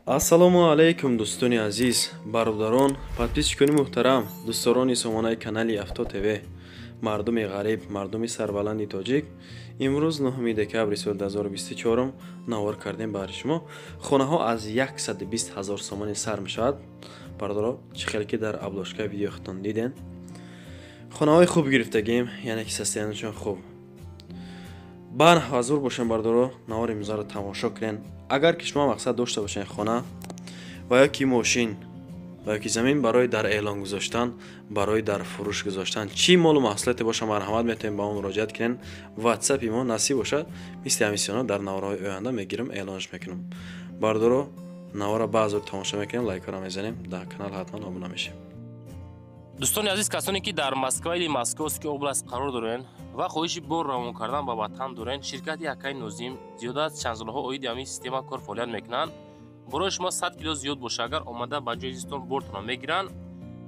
Ассалому алайкум, дӯстони азиз, бародарон, подписчикони муҳтарам, дӯстдорони сомонаи канали Авто ТВ, мардуми ғариб, мардуми сарбаланди тоҷик. Имрӯз 9 декабри соли 2024 навор кардем баҳри шумо. Хонаҳо аз 120 ҳазор сомонӣ сар мешавад. Бародаро, чӣ хеле ки дар обложкаи видеои худтон диден, хонаҳои хуб гирифтагим, яъне ки состояниешон хуб. Бар ҳазур бошем, бародаро, навори имрӯзаро тамошо кунен. Агар ки шумо мақсад дошта бошед хона ва ё ки мошин ва ё ки замин барои дар эълон гузоштан, барои дар фурӯш гузоштан, чӣ молу маҳсулоте боша, марҳамат, метавонед ба мо муроҷиат кунед. Ватсапи мо насиб бошад, мисли ҳамисиёна дар наворҳои оянда мегирам, эълонаш мекунам. Бародаро, навора баъзур тамошо мекунем, лайкҳоро мезанем, дар канал ҳатман обуна мешем. Дӯстони азиз, касоне ки дар Москва или Московский область қарор дорен ва хоҳиши бор равон кардан ба ватан дорен, ширкати Акай Нозим зиёда аз чанд солҳо оиди ҳамин система кор фаъолият мекунанд. Барои шумо 100 кило зиёд боша, агар омада ба ҷои зистон бортонро мегиранд,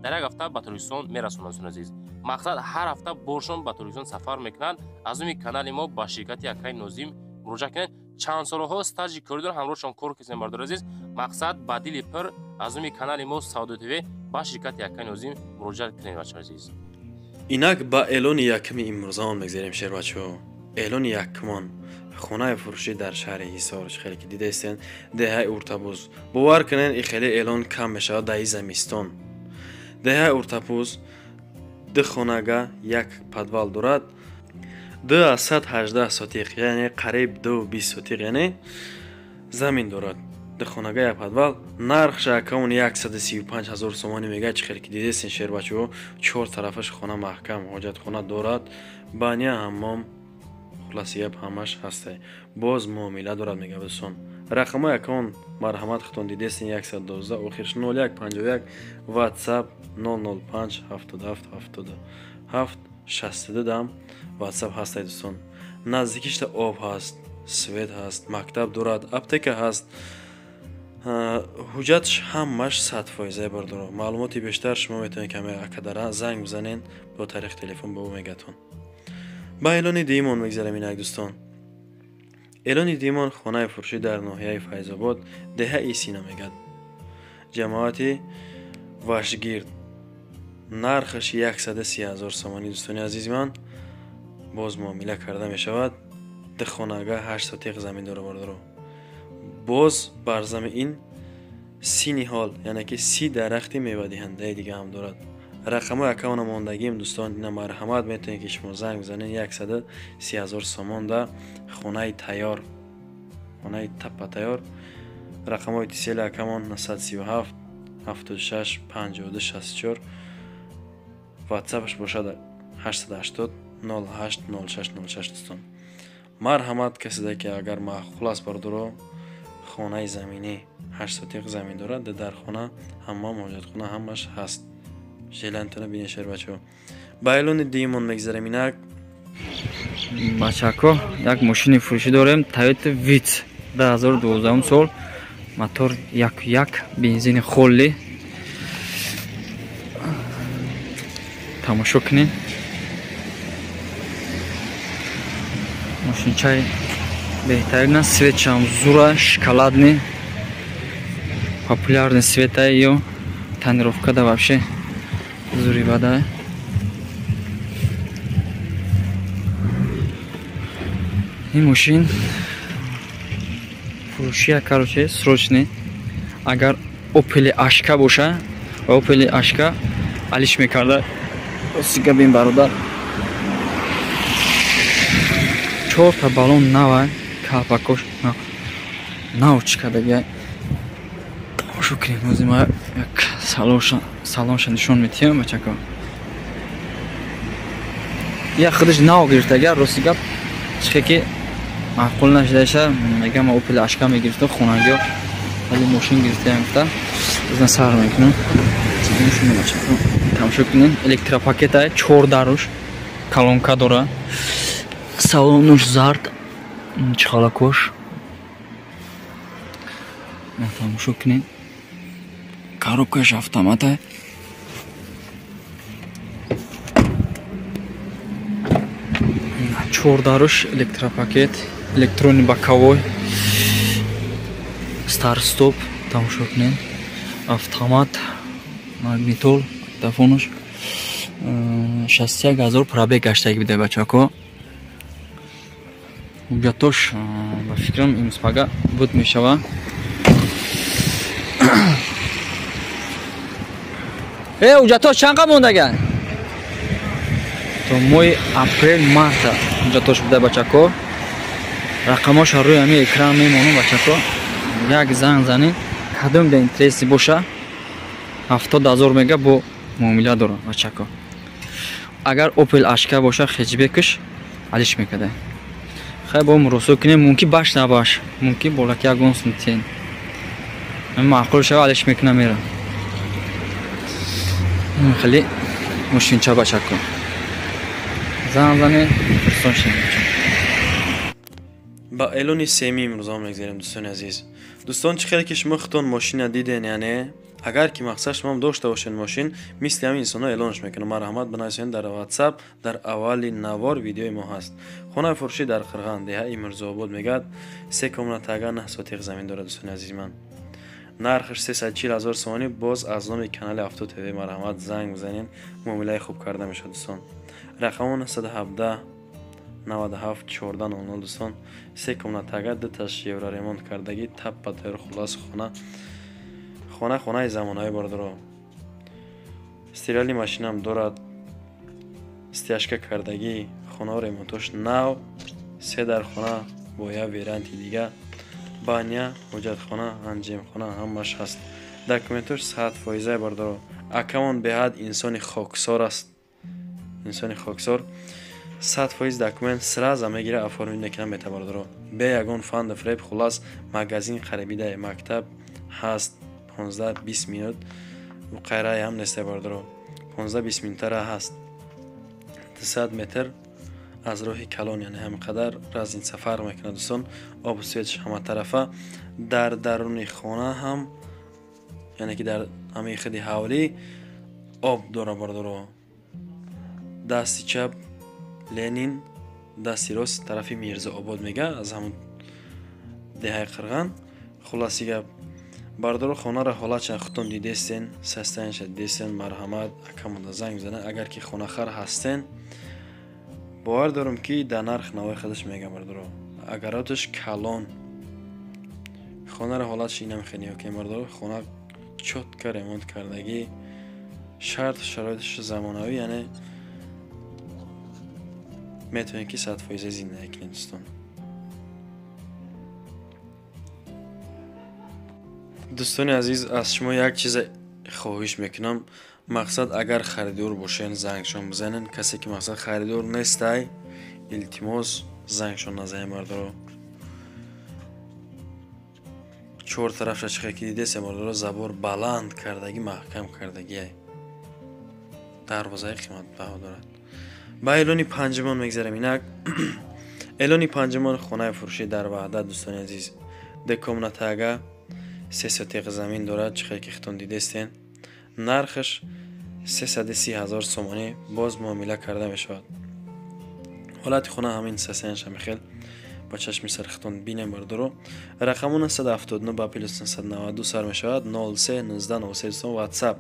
дар як ҳафта ба Тоҷикистон мерасонанд. Дӯстони азиз, мақсад ҳар ҳафта боршон ба Тоҷикистон сафар мекунанд. Аз номи канали мо ба ширкати Акай Нозим муроҷиат кунед. Чанд солҳо стажи корӣ доранд, ҳамроҳшон кор кардем, бародари азиз. Мақсад ба дили пир аз номи канали мо Савдо ТВ ба ширкати Акай Нозим муроҷиат кунед, бачаҳои азиз. Инак ба эълони якуми имрӯзаон мегзарем, шербачаҳо. Эълони якумон хонаи фурӯшӣ дар шаҳри Ҳисор, хеле ки дидаистен, деҳаи Уртабуз. Бовар кунед, и хеле эълон кам мешавад дар замистон. Деҳаи Уртапуз ду хонага, як подвал дорад, 218 сотиқ, яъне қариб 20 сотиқ, яъне замин дорад. Ду хонага, як подвал. Нархш акаун 135 ҳазор сомонӣ мегӯяд. Чӣ хеле ки дидестен, шербачаҳо, чор тарафаш хона маҳкам, ҳоҷатхона дорад, баня, ҳаммом, хулоси гап ҳамаш ҳастай. Боз муомила дорад, мегӯяд, дӯстон. Рақамҳои акаун марҳамат, худтон дидестен: 112, охирш 0151, WhatsApp 005 77 77 62 дам WhatsApp ҳастай, дӯстон. Наздикишта об ҳаст, свет ҳаст, мактаб дорад, аптека ҳаст. Ҳуҷҷатш ҳамаш 100%, бардоро. Маълумоти бештар шумо метавонед каме акадара занг бизанен, бо тариқи телефон ба ӯ мегатон. Ба эълони дуюмон мегзарем инак, дӯстон. Эълони дуюмон хонаи фурӯшӣ дар ноҳияи Файзобод, деҳаи Сино мегӯяд, ҷамоати Вашгирд. Нархаш 130 ҳазор сомонӣ, дӯстони азизи ман, боз муомила карда мешавад. Ду хонага, 8 сотиқ замин дора, бардоро. Боз бар зами ин 30 ниҳол, яъне ки 30 дарахти мевадиҳандаи дига ҳам дорад. Рақамҳои акауна мондагим, дӯстон, ина марҳамат, метавонед ки шумо занг бизанед. 130 ҳазор сомон да хонаи тайёр, хонаи таппа тайёр. Рақамҳои тисели акамон 937 76 52 64, ватсапаш бошад 880 08 06 06. Дӯстон, марҳамат, каседе ки агар маъқул аст, бардоро, хонаи заминӣ, 8 сотиқ замин дорад, дар хона ҳаммом, ҳоҷатхона ҳамаш ҳаст. Желантона бинед, шербачаҳо. Ба эълони дуюмон мегзарем инак. Бачако, як мошини фурӯшӣ дорем, Toyota Vitz 2012 сол, мотор 1.1, бензини холли. Тамошо кунед. Мошинчаи беҳтарин аст, светшам зура, шоколадный, популярный света ё тонировка да вообще зури бада. Ин мошин фурӯшия, короче, срочный. Агар Opel Ashka боша, Opel Ashka алиш мекарда. Ростига бин, бародар, чорта баллон нава, калпакош нав чикадага. Тамошо кунем, ҳозир ма як салонша нишон метиҳам, бачако. Я худаш нав гирифтага, рости гап, чихе ки маъқул нашидаша, мегам ма Opel Ashka мегирифтам хонагиё, вале мошин гирифтаям, гуфта изна сар мекунам. Тамошо кунем, электропакета, чор даруш, колонка дора, салонуш зард, чхалакош. Тамошо кунед, коробкаш автомата. Чор даруш, электропакет, электронный боковой, старт стоп. Тамошо кунед. Автомат, магнитол, телефонаш 61000 пробег гаштаги бида бачако. Ҳуҷҷатош ба фикрам имрӯз буд мешава. Ҳуҷҷатош чанд қа мондаган? То моҳи апрел марта ҳуҷҷатош буда бачако. Рақамоша рӯи ҳамин экран мемонам бачако. Як занг занед, кадом да интереси боша 70000 мега бо муомила дора бачако. Агар Opel Ashka боша хеҷбекш алиш мекарда. Хай бо муросо кунем, мумкин баш набаш, мумкин болаки ягон сумтен. Маъқул шава алиш мекунам мера. Хеле мошинча бачако. Занг занед, пурсон шавед. Ба эълони семи имрӯза мегзарем дӯстони азиз. Дӯстон, чӣ хеле ки шумо худтон мошина диден, яъне агар ки мақсад шумоам дошта бошед мошин, мисли ҳамин инсонҳо эълонш мекунанд. Марҳамат бинависед дар WhatsApp, дар аввали навор видеои мо ҳаст. Хонаи фурӯшӣ дар Қирған, деҳаи Мирзообод мегӯяд, 3 комнатага 9 сотиқ замин дорад дӯстони азизи ман. Нархаш 340 000 сомонӣ. Боз аз номи канали Авто ТВ марҳамат занг бизанед, муомилаи хуб карда мешавад дӯстон. Рақамо 917 97 14 00 дӯстон. 3 комнатага, 2 таш евро ремонт кардагӣ, таппа тайёр, хулос хона. Хона хонаи замонави бардоро. Стирали машинам дорад, стяжка кардагӣ, хонао ремонтош нав, 3 дар хона бо як варианти дига, баня, ҳоҷатхона, анҷемхона ҳамаш ҳаст. Документош 100% бардоро. Акамон беҳад инсони хоксор аст. Инсони хоксор 100% документ сразу мегира, оформить мекунад мета бардоро. Бе ягон фанду фреб, хулас магазин харибида, мактаб ҳаст. 15-20 минут қайраи ҳам нест бардоро. 15-20 минутара ҳаст. 200 метр аз роҳи калон, яъне ҳам қадар разница фарқ мекунад дӯстон. Об светш ҳама тарафа. Дар даруни хона ҳам, яъне ки дар ҳамаи худи ҳавлӣ об дора бардоро. Дасти чап Ленин, дасти рост тарафи Мирзообод мега, аз ҳамон деҳаи Қирған. Хулоси гап бардоро, хонаро ҳолатша худтон дидестен, состояниеша дидестен. Марҳамат акамонда занг бизанед. Агар ки хонахар ҳастен, бовар дорам ки дар нарх навои худаш мега бардоро. Агароташ калон. Хонаро ҳолатша инам хеле окей бардоро. Хона чётко ремонт кардагӣ, шарт шароиташ замонавӣ, яъне метавонед ки 100% зиндагӣ кунед дӯстон. Дӯстони азиз, аз шумо як чизе хоҳиш мекунам. Мақсад агар харидор бошен, зангшон бизанен. Касе ки мақсад харидор нестай, илтимос зангшон назанен бардоро. Чор тарафша чихе ки дидесе бардоро, забор баланд кардагӣ, маҳкам кардагӣ, дарвозаи қиматбаҳо дорад. Ба эълони панҷумон мегзарем инак. Эълони панҷумон хонаи фурӯшӣ дар Ваҳдат дӯстони азиз. 2 комнатага, 3 сотиқ замин дорад, чихе ки худтон дидестен. Нархаш 330 000 сомонӣ, боз муомила карда мешавад. Ҳолати хона ҳамин состояниеша мехел ба чашми сари худтон бинем бардоро. Рақамо 979 ба плюс 992 сар мешавад, 03 19 03 дӯстон WhatsApp.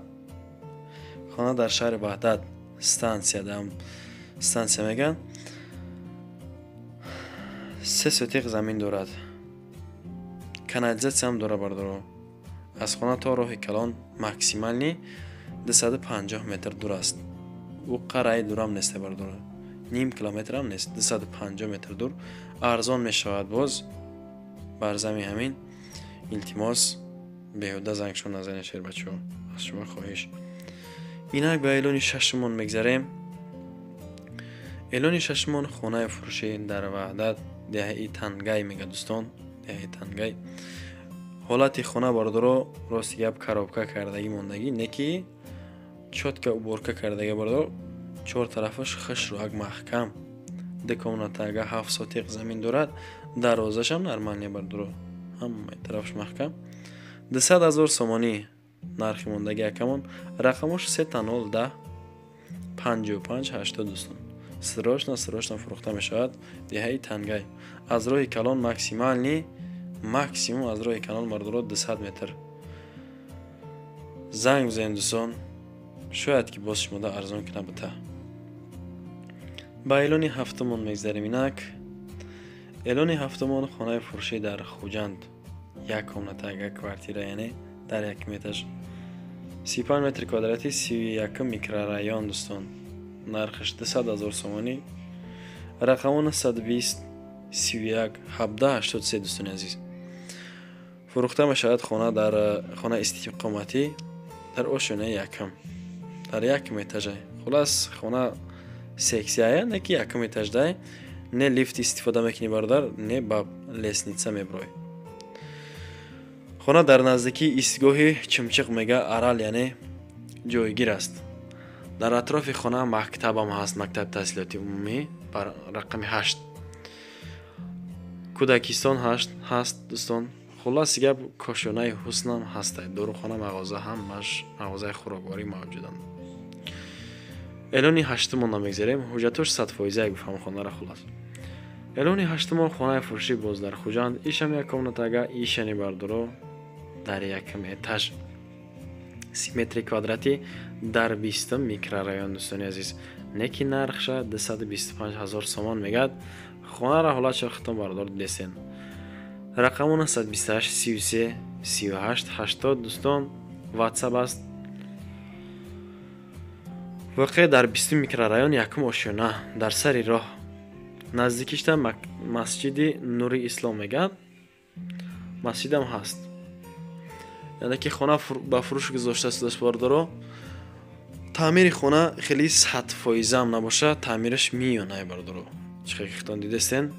Хона дар шаҳри Ваҳдат, стансия, дар стансия меган. 3 сотиқ замин дорад. Канализатсия ҳам дора бардоро. Аз хона то роҳи калон максимални 250 метр дур аст. Ӯ қараи дурам нест бардоро. Ним километрам нест, 250 метр дур. Арзон мешавад боз. Бар зами ҳамин илтимос беҳуда зангшон назанед шербачаҳо. Аз шумо хоҳиш. Инак ба эълони шашумон мегзарем. Эълони шашумон хонаи фурӯшӣ дар Ваҳдат, деҳаи Тангай мега дӯстон, деҳаи Тангай. Ҳолати хона бардоро рости гап коробка кардагӣ мондагӣ, не ки чётко уборка кардагӣ бардоро. Чор тарафаш хушрӯак маҳкам. 2 комнатага, 7 сотиқ замин дорад. Дарвозашам нормальный бардоро. Ҳамаи тарафаш маҳкам. 200 000 сомонӣ нархи мондагӣ акамон. Рақамош 3 0 10 55 80 дӯстон. Срочно срочно фурӯхта мешавад. Деҳаи Тангай. Аз роҳи калон максимальный, максимум аз роҳи калон бардоро 200 метр. Занг бизанед, дӯстон, шояд ки боз шумода арзон кунад бита. Ба эълони ҳафтумон мегзарем инак. Эълони ҳафтумон хонаи фурӯшӣ дар Хуҷанд, як комната, як квартира, яъне дар як этаж, 35 метри квадратӣ, 31-м микрорайон, дӯстон. Нархаш 200 000 сомонӣ. Рақамо 920 31 17 83, дӯстони азиз. Фурӯхта мешавад хона дар хона истиқоматӣ дар ошёнаи якум, дар якум этажа. Хулас, хона сексияя, не ки якум этаждай, не лифт истифода мекунӣ, бародар, не ба лестница мебурой. Хона дар наздикии истгоҳи Чимчиқ мега Арал, яъне ҷойгир аст. Дар атрофи хона мактабам ҳаст, мактаби таҳсилоти умумӣ бар рақами 8, кӯдакистон ҳаст, дӯстон. Хулоси гап, кошонаи ҳуснам ҳаста, дорухона, мағоза, ҳамаш мағозаи хӯрокворӣ мавҷуданд. Эълони ҳаштумон намегзарем. Ҳуҷҷатош 100%, гуфтам хонара. Хулас, эълони ҳаштумон хонаи фурӯшӣ боз дар Хуҷанд, ишам як комнатага, ишани, бардоро, дар якум этаж, 30 метри квадратӣ, дар 20-ум микрорайон, дӯстони азиз. Неки нархша 225 000 сомон мегӯяд. Хонара ҳолатша хитон, бардор, десен. Рақаму 928 33 38 80, дӯстон, ватсап аст. Воқеъ дар 20-ум микрорайон, якум ошёна, дар сари роҳ, наздикишта масҷиди Нури Ислом мегӯяд, масҷидам ҳаст. Яъне ки хона ба фурӯш гузошта шудааст, бардоро. Таъмири хона хеле 100%-ам набошад, таъмираш миёна, бардоро. Чӣ хел хитон дидестен,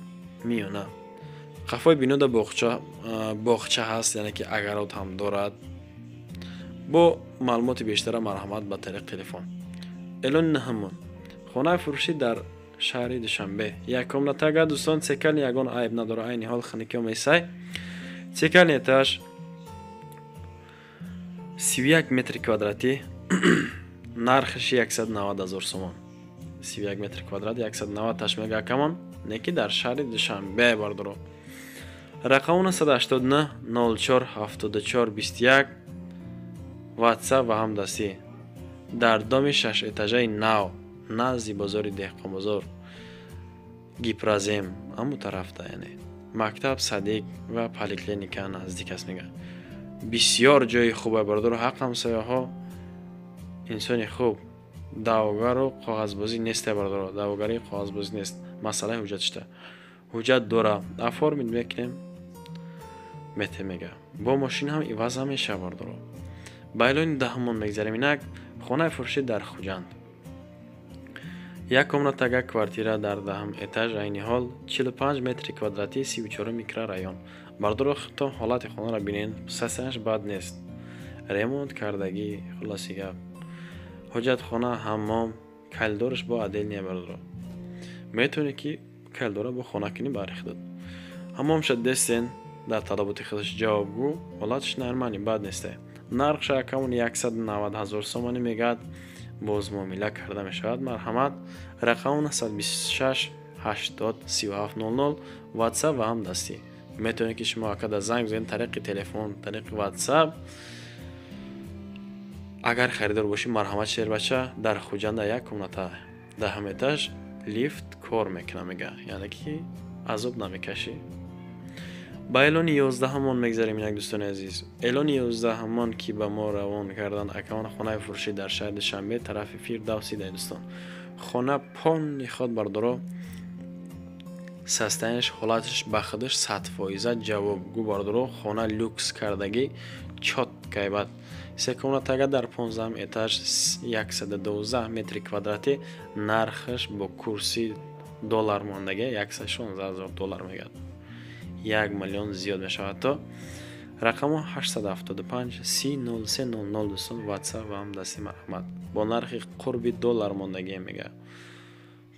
миёна. Қафои бинода боғча ҳаст, яъне ки огород ҳам дорад. Бо маълумоти бештара марҳамат ба тариқи телефон. Эълони наҳумон хонаи фурӯшӣ дар шаҳри Душанбе, як комнатага, дӯстон, цокольный, ягон айб надора. Айни ҳол хунукиё месай. Цокольный этаж, 31 метри квадратӣ, нархаш 190 000 сомон. 31 метри квадрат, 190 таш мега акамон, неки дар шаҳри Душанбе, бардоро. Рақаму 989 04 74 21, ватсап ва ҳамдастӣ. Дар доми шашэтажаи нав, назди бозори Деҳқонбозор, Гипрозем ҳамун тарафта, яъне мактаб, садик ва поликлиника наздик аст, мега. Бисёр ҷои хубе, бардоро. Ҳақ ҳамсояҳо инсони хуб, даъвогару коғазбозӣ несте, бардоро. Даъвогарии коғазбозӣ нест. Масъалаи ҳуҷҷат шуда, ҳуҷҷат дора, оформить мекунем, мете, мега. Бо мошин ҳам иваз намешава, бардоро. Ба эълони даҳумон мегзарем инак. Хонаи фурӯшӣ дар Хуҷанд, як комнатага квартира дар даҳум этаж, айни ҳол 45 метри квадратӣ, 34 микрорайон. Бардоро, то ҳолати хонаро бинен, сасаш бад нест, ремонт кардагӣ. Хулоси гап, ҳоҷатхона, ҳаммом, коридораш бо отдельный, бардоро. Метавонӣ ки коридора бо хона кунӣ бари худат. Ҳаммомша дестен, дар талаботи худаш ҷавобгӯ, ҳолаташ нормальный, бад несте. Нархша акамон 190 000 сомонӣ мегӯяд, боз муомила карда мешавад. Марҳамат, рақаму 926 80 37 00, ватсап ва ҳамдастӣ. Метавонед ки шумо акада занг бизанед тариқи телефон, тариқи ватсап. Агар харидор бошӣ, марҳамат, шербача. Дар Хуҷанда, як комната, даҳум этаж, лифт кор мекунад, мега, яъне ки азоб намекашӣ. Ба эълони 11-ҳамон мегзарем инак, дӯстони азиз. Эълони 11-ҳамон ки ба мо равон кардан акамон, хонаи фурӯшӣ дар шаҳри Душанбе, тарафи Фирдавсӣ дай, дӯстон. Хона полный ход, бардоро, состояние ш, ҳолаташ ба худаш 100% ҷавобгӯ, бардоро. Хона люкс кардагӣ, чёткий бад. Се комнатага дар 15-ум этаж, 112 метри квадратӣ, нархаш бо курси доллар мондагӣ 116 000 доллар мегӯяд, 1 миллион зиёд мешавад. То рақаму 875 30 03 00, дӯстон, ватсап ва ҳамдастӣ. Марҳамат, бо нархи қурби доллар мондагӣ мега.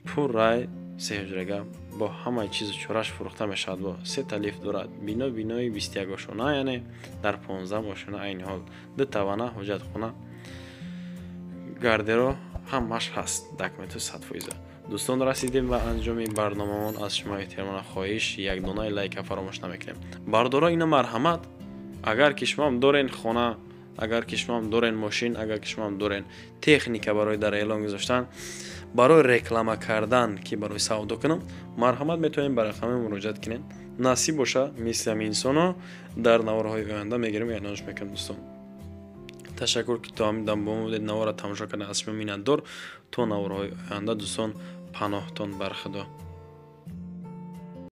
Пуррай сеҳуҷрага бо ҳамаи чизу чораш фурӯхта мешавад. Бо сета лифт дорад. Бино бинои 21 ошона, яъне дар 15-ум ошона. Айни ҳол ду тавана, ҳоҷатхона, гардеро ҳамаш ҳаст, документу 100%. Дӯстон, расидем ба анҷоми барномамон. Аз шумо эҳтиромона хоҳиш, як донаи лайка фаромӯш намекунем, бардоро. Ина, марҳамат, агар ки шумоам дорен хона. Агар ки шумоам дорен мошин, агар ки шумоам дорен техника барои дар эълон гузоштан, барои реклама кардан, ки барои савдо кунам, марҳамат, метавонем ба рақаме муроҷиат кунед. Насиб боша, мисли ҳамин инсоно дар наворҳои оянда мегирем, эълонш мекунем. Дӯстон, ташаккур, ки то ҳамин дам бо мо будед, навора тамошо кардан. Аз шумо миннатдор. То наворҳои оянда, дӯстон, паноҳтон бар Худо.